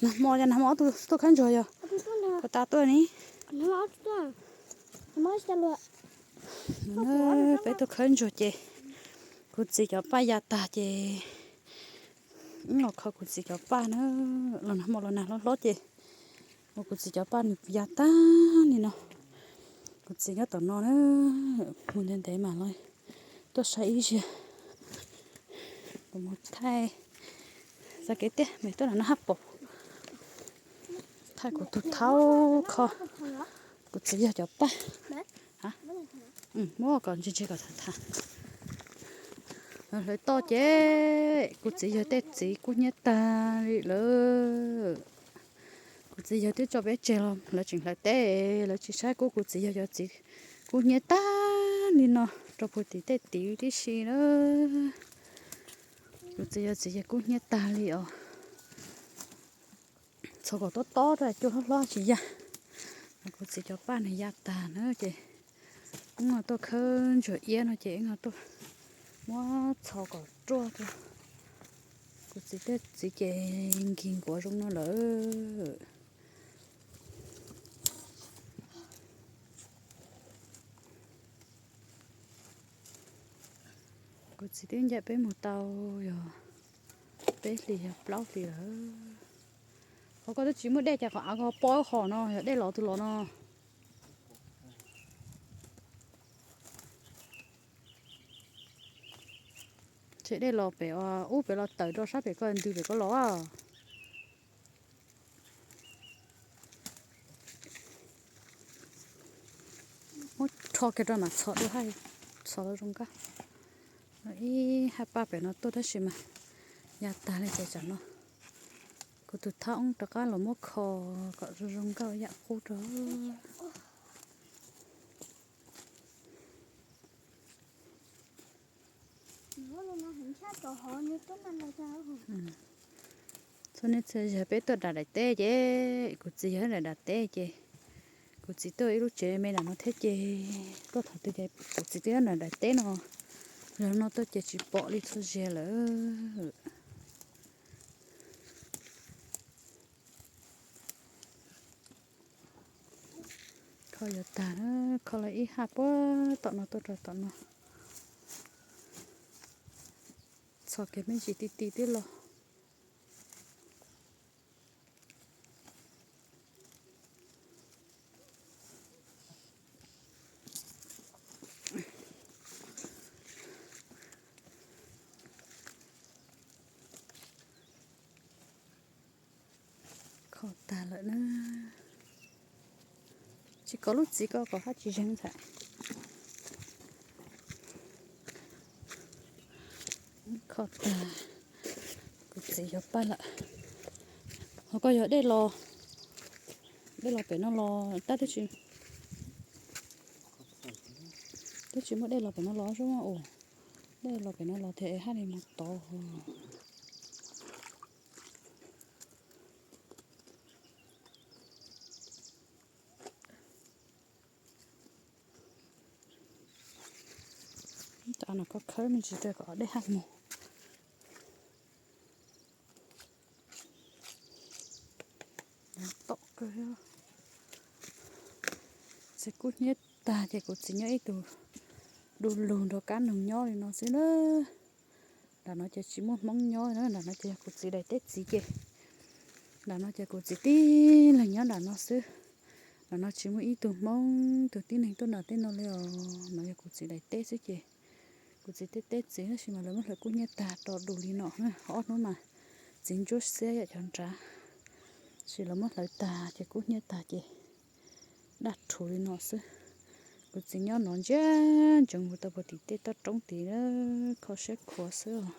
Nag hmo, nag hmo ob tug tuaj khawb ntsuag yog? Puas tas tuaj ni? Peb tuaj khawb ntsuag ces kuv txiv cov paj ya tag ces wb los kho kuv txiv cov paj na. Los nag hmo los nag hlob hlob ces ua kuv txiv cov paj nws ya tag li no. Kuv txiv nyob tom no na, mus ntev ntev mam los tuaj saib ib zaug. Kuv mus thaij txoj kev tiag, me tuaj nram no haj pom. Thaij kuv tus thaub kho kuv txiv yawg cov paj. Muab kom ntse ntse kom tham tham. Hlawv toj ces kuv txiv yawg tej txiv kub hnyiab tag li lawm. Kuv txiv yawg twb tso peb tseg los lawv tseem hlawv teb, lawv tsis saib kuv, kuv txiv yawg cov txiv kub hnyiab tag li no rau puag tim tej tid tib si na. Kuv txiv yawg txiv yawg kub hnyiab tag li os. Txhos kom tob tob rau cuaj hlob hlob tsis ya. Kuv txiv cov paj nws ya tag na ces wb tuaj khawb ntsuag iab no ces wb tuaj muab txhos kom ruaj rau. Kuv txiv tej txiv ces nkig nkuav zoo no lawm. Kuv txiv twb ncaim peb mus tau yog peb hlis yog plaub hlis lawm. Qhov koj twb tsis muaj dej cas qhov av koj pob hom no yog dej los twg los no. Tsam dej los pem ub pem los tawm rau sab pem koj ntws pem koj los. Muab rho kiag rau mam txhos dua haj txhos los zoo nkauj. Ib haj paj pem no tuaj tab sis mas ya tag li ces tsam no kuv tus thab oob rov qab los muab kho kom zoo zoo nkauj yam qub rau. Txhua niaj txhia zaus peb tuaj nram daim teb ces kuv txiv yog nram daim teb ces kuv txiv tuaj ib lub tsev me nram no thiab ces tuaj thaum twg ces kuv txiv twb nyob nram daim teb no. Yog no tuaj ces tsis pom li txhua zaus lawm. Kho yuav tag na, kho lawm ib haj puag tom no tuaj rau tom no. Txhos kiag me ntsis ti ti twb los. Kho tag lawm na. Tsis kov lub txiv ko kom haj tsis zeeg ntxhais. Kho tag, kuv txiv yuav paj lawm. Ho koj yog dej los, dej los pem no los tab twb tsis, twb tsis muaj dej los pem no los zoo ua, dej los pem no los thiaj haj li mus tod. Tam no koj khawb me ntsis rau kom dej haj mus. Tom kawg, txiv kub hnyiab tag ces kuv txiv nyob ib tug du lug nrog kab noog nyob li no xwb na. Nram no ces tsis muaj Hmoob nyob na, nram no ces yog kuv txiv daim teb txiv ces nram no ces kuv txiv tib leeg nyob nram no xwb. Nram no tsis muaj ib tug Hmoob tug tib neeg tuaj nram tej no li os, no yog kuv txiv daim teb xwb ces kuv txiv tej teb txiv tab sis mas lawv muab hlawv kub hnyiab tag rau du li no na, ob hnub mas txiv ntsuab xiab yam cov nrad, tab sis lawv muab hlawv tag ces kub hnyiab tag ces daj rhuv li no xwb. Kuv txiv nyob no ntsia ntsoov mus tau puag tim tej toj roob tid, kho siab khuav xwb os.